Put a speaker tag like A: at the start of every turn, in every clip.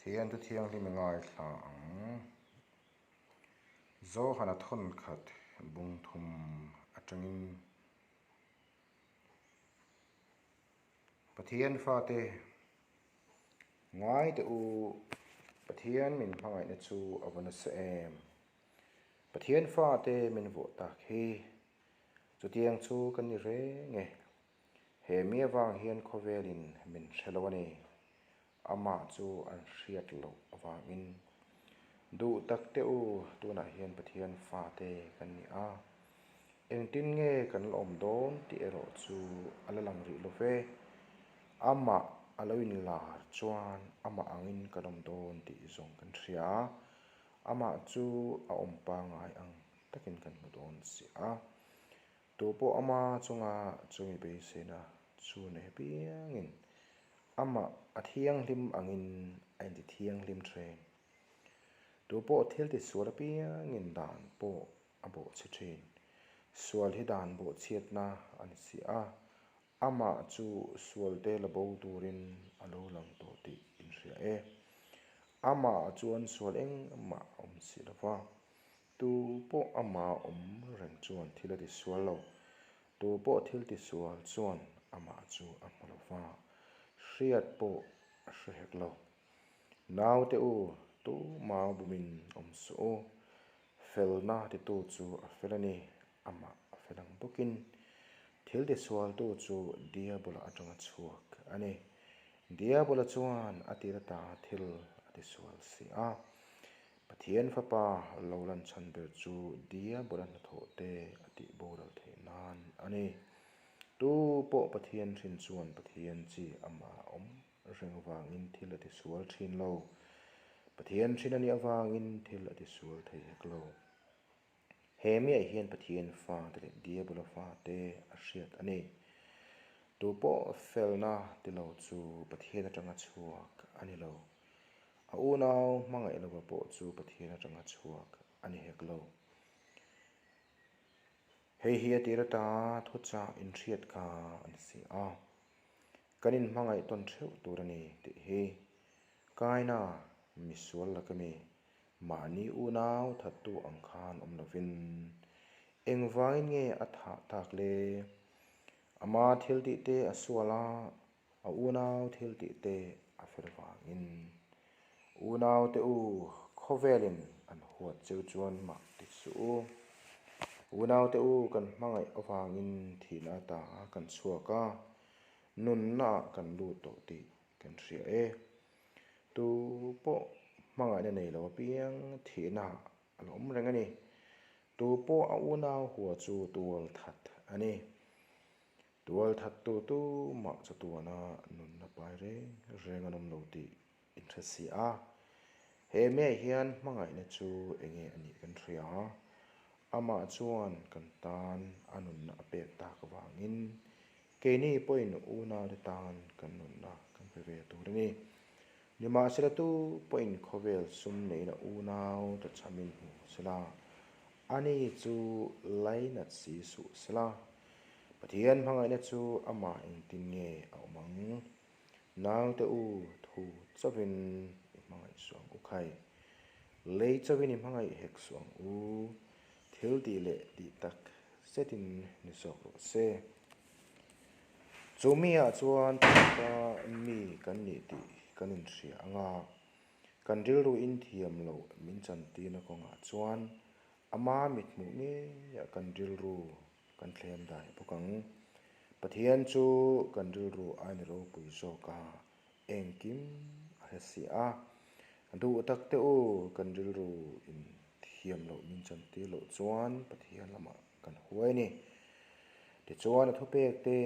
A: Pathian thu thianghlim i ngaithla ang. Zohana thawnkhat bungthum atangin Pathian fate ngai teh u, Pathian min hmangaihna chu a va nasa em! Pathian fate min vuah tak hi chutiang chu kan ni reng e. He mi avang hian khawvelin min hre lo a ni. Amah chu an hriat loh avangin duh tak teh u, tunah hian Pathian fate kan ni a, engtin nge kan la awm dawn tih erawh chu a la lang rih lo ve. Amah a lo inlar chuan amah angin kan awm dawn tih zawng kan hria a, amah chu a awm pangngai ang takin kan hmu dawn si a. Tupawh ama chunga chumi beiseina chu nei apiangin Amah a thianghlim angin a inti thianghlim thin. Tupawh thil tisual apiangin dan pawh a bawhchhe thin. Sual hi dan bawhchhiatna a ni si a, amah chu sualte la bo turin a lo lang tawh tih inhria e. Amah chuan sual engmah a awm si lo va, tupawh amah awm reng chuan thil a tisual lo. Tu pawh thil tisual chuan amah chu a hmu lo va, hriat pawh a hre hek lo. Naute u, tu mau bumin awm suh u, felna titu chu a fel a ni, amah a fel ang bawkin. Thil tisualtu chu Diabola atanga chhuak a ni. Diabola chuan a tir ata thil a tisual si a. Pathian Fapa lo lan chhan ber chu Diabola hnathawh te a tih boral theih nan a ni. Tu pawh Pathian hrin chuan Pathian chi amah a awm reng avangin thil a tisual thin lo. Pathian hrin a nih avangin thil a tisual thei hek lo. He miah hian Pathian fate leh Diabola fate a hriat a ni. Tu pawh felna ti lo chu Pathian atanga chhuak a ni lo. A unau hmangaih lova pawh chu Pathian atanga chhuak a ni hek lo. Hei hi a tir ata thuchah inhriat kha a ni si a. Kan inhmangaih tawn theuh tur a ni tih hi Kaina misual laka mi Mahni unau thattu ang khan awm lovin engvangin nge a thah tak le? Ama thil tih te a sual a, a unau thil tih te a fel vangin. Unaute u, khawvelin an huat cheu chuan mah ti suh u. Unaute u, kan hmangaih avangin thihna ata kan chhuak a, nunnaah kan lut tawh tih kan hria e. Tu pawh hmangaihna nei lo apiang thihna a la awm reng a ni. Tu pawh a unau hua chu tual that a ni. Tual that tu tu mah chatuana nunna pai reng reng an awm lo tih inhre si a. He miah hian hmangaihna chu eng nge a nih kan hria a. Amah chuan kan tan a nunna a pek tak avangin Keini pawhin unaute tan kan nunna kan pe ve tur a ni. Nimahsela tu pawhin khawvel sum neihna unau ta chhamin hmu sela, ani chu lainat si suh sela. Pathian hmangaihna chu amah engtin nge a awm ang? Naute u, thu chauhin i hmangaih suh ang u khai. Lei chauhin i hmangaih hek suh ang u. Thil tih leh tih tak zetin ni zawk rawh se. Chu miah chuan thawka mi kan nih tih kan inhria ang a, kan rilru inthiam loh min chantirna kawngah chuan ama mithmuh ngeiah kan rilru kan thlem dai bawk ang. Pathian chu kan rilru ain ropui zawk a, engkim a hre si a. Duh tak teh u, kan rilru in thiam loh min chantir loh chuan Pathian lamah kan huai a ni. Tichuan a thupek te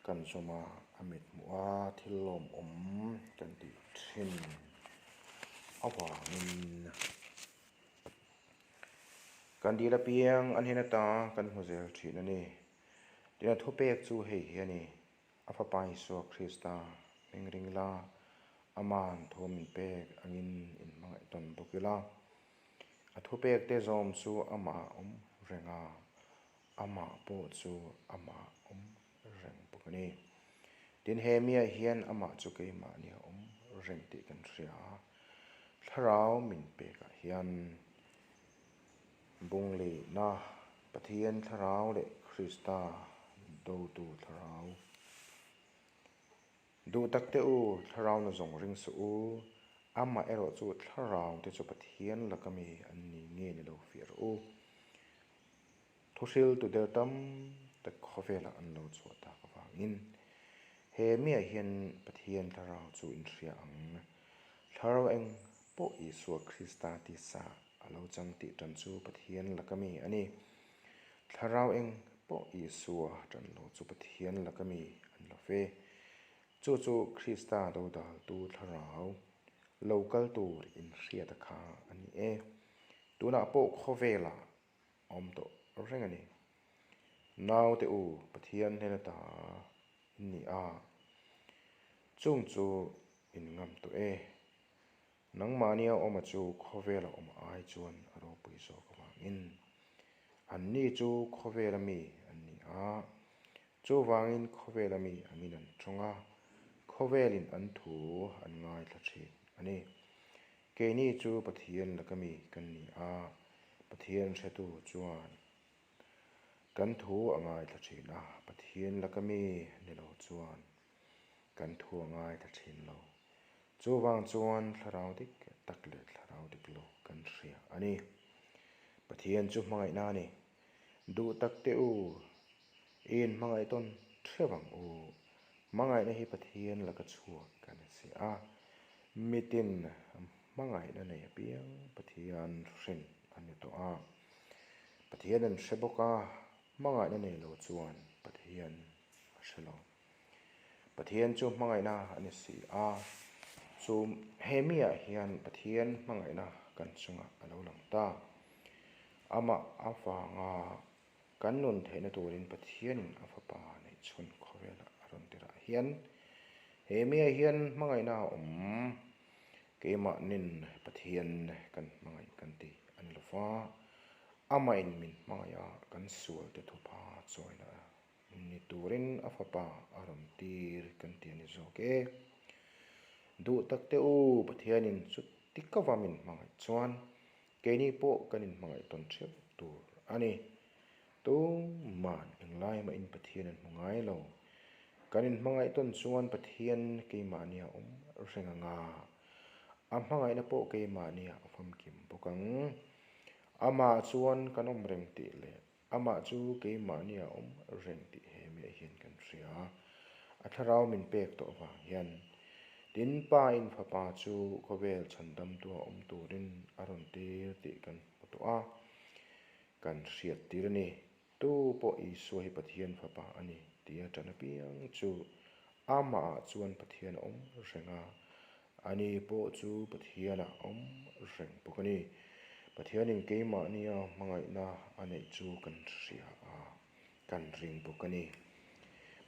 A: kan zawm a, a mit hmuh a thil lawmawm kan tih thin avangin kan dil apiang an hnen ata kan hmu zel thin a ni. Tin a thupek chu hei hi a ni. A Fapa Isua Krista hming ring ila, Aman thu min pek angin inhmangaih tawn bawk ila. A thupek te zawm chu amah a awm reng a, amah pawh chu amah a awm reng bawk a ni. Tin, he miah hian amah chu keimahni a awm reng tih kan hria a. Thlarau min pekah hian bung lehna Pathian Thlarau leh Krista dotu Thlarau. Duh tak teh u, Thlarau na zawng ring suh u, amah erawh chu Thlarau te chu Pathian laka mi an ni nge ni lo fiah rawh u. Thuhriltu der tam tak khawvelah an lo chhuah tak avangin he miah hian Pathian Thlarau chu in hria ang. Thlarau eng pawh Isua Krista tisa a lo chang tih tan chu Pathian laka mi a ni. Thlarau eng pawh Isua tan lo chu Pathian laka mi an lo ve. Chu chu Krista dodaltu Thlarau lo kal tur inhriata kha a ni e. Tunah pawh khawvelah a awm tawh reng a ni. Naute u, Pathian hnena ta in ni a, chung chu in ngam tawh e. Nangmahnia awma chu khawvela awm ai chuan a ropui zawk avangin anni chu khawvela mi an ni a, chuvangin khawvela mi angin an tawng a, khawvelin an thu an ngaithla thin a ni. Keini chu Pathian laka mi kan ni a, Pathian hretu chuan kan thu a ngaithla thin a, Pathian laka mi ni lo chuan kan thu a ngaithla thin lo. Chuvang chuan thlarau dik tak leh thlarau dik lo kan hria a ni. Pathian chu hmangaihna a ni. Duh tak teh u, i inhmangaih tawn theuh ang u. Hmangaihna hi Pathian laka chhuak kan si a, mitin hmangaihna nei apiang Pathian hrin a ni tawh a. Pathian an hre bawk a, hmangaihna nei lo chuan Pathian a hre lo. Pathian chu hmangaihna a ni si a, chu he miah hian Pathian hmangaihna kan chungah a lo lang ta. Amah avanga kan nun theihna turin Pathianin a Fapa neih chhun khawvelah a rawn tirah hian he miah hian hmangaihna a awm. Keimahnin Pathian kan hmangaih kan ti a ni lo va, amahin min hmangaih a kan sualte thupa chawina Ni turin a fapa a rawn tir kan ti a ni zawk e. Duh tak teh u, Pathianin chuti ka va min hmangaih chuan keini pawh kan inhmangaih tawn theuh tur a ni. Tuman englai mahin Pathian an hmu ngai lo. Kan inhmangaih tawn chuan Pathian keimahni a awm reng ang a, a hmangaihna pawh keimahni a famkim bawk ang. Amah chuan kan awm reng tih leh Amah chu keimahni a awm reng tih he miah hian kan hria. A thlarau min pek tawh avang hian tin Pa in Fapa chu khawvel chhandamtu a awm turin a rawn tir tih kan hmu tawh a, kan hriat tir a ni. Tu pawh Isua hi Pathian Fapa a ni tia ṭan apiang chu amahah chuan Pathian a awm reng a, Ani pawh chu Pathianah awm reng bawk a ni. Pathianin keimahnia hmangaihna a neih chu kan hria a, kan ring bawk a ni.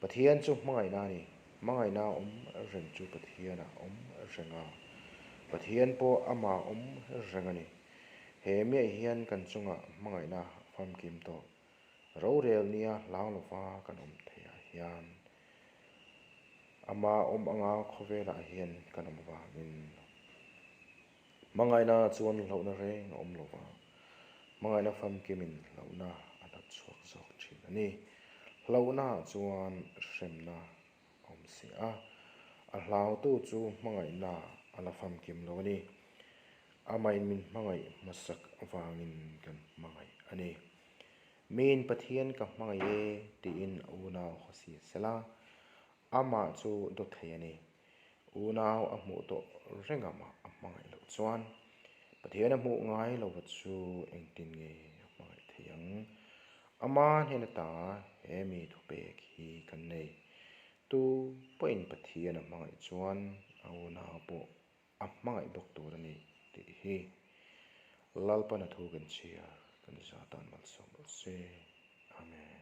A: Pathian chu hmangaihna a ni. Hmangaihna awm reng chu Pathianah awm reng a, Pathian pawh amah awm reng a ni. He miah hian kan chungah hmangaihna famkim tawh rorel nia hlau lova kan awm theihah hian Ama awm anga khawvelah hian kan awm avangin hmangaihna chuan hlauhna reng a awm lo va, hmangaihna famkimin hlauhna a hnat chhuak zawk thin a ni. Hlauhna chuan hremna a awm si a, a hlautu chu hmangaihna a la famkim lo a ni. Amahin min hmangaih hmasak avangin kan hmangaih a ni. Miin Pathian ka hmangaih e tiin a unau haw si sela, amah chu dawt thei a ni. Unau a hmuh tawh reng amah a hmangaih loh chuan Pathian a hmuh ngai lova chu engtin nge a hmangaih thei ang? Ama hnen ata he mi thupek hi kan nei. Tu pawhin Pathian a hmangaih chuan a unau pawh a hmangaih bawk tur a ni tih hi Lalpan a thu kan chhiar kan zah tan malsawm rawh se. Amen.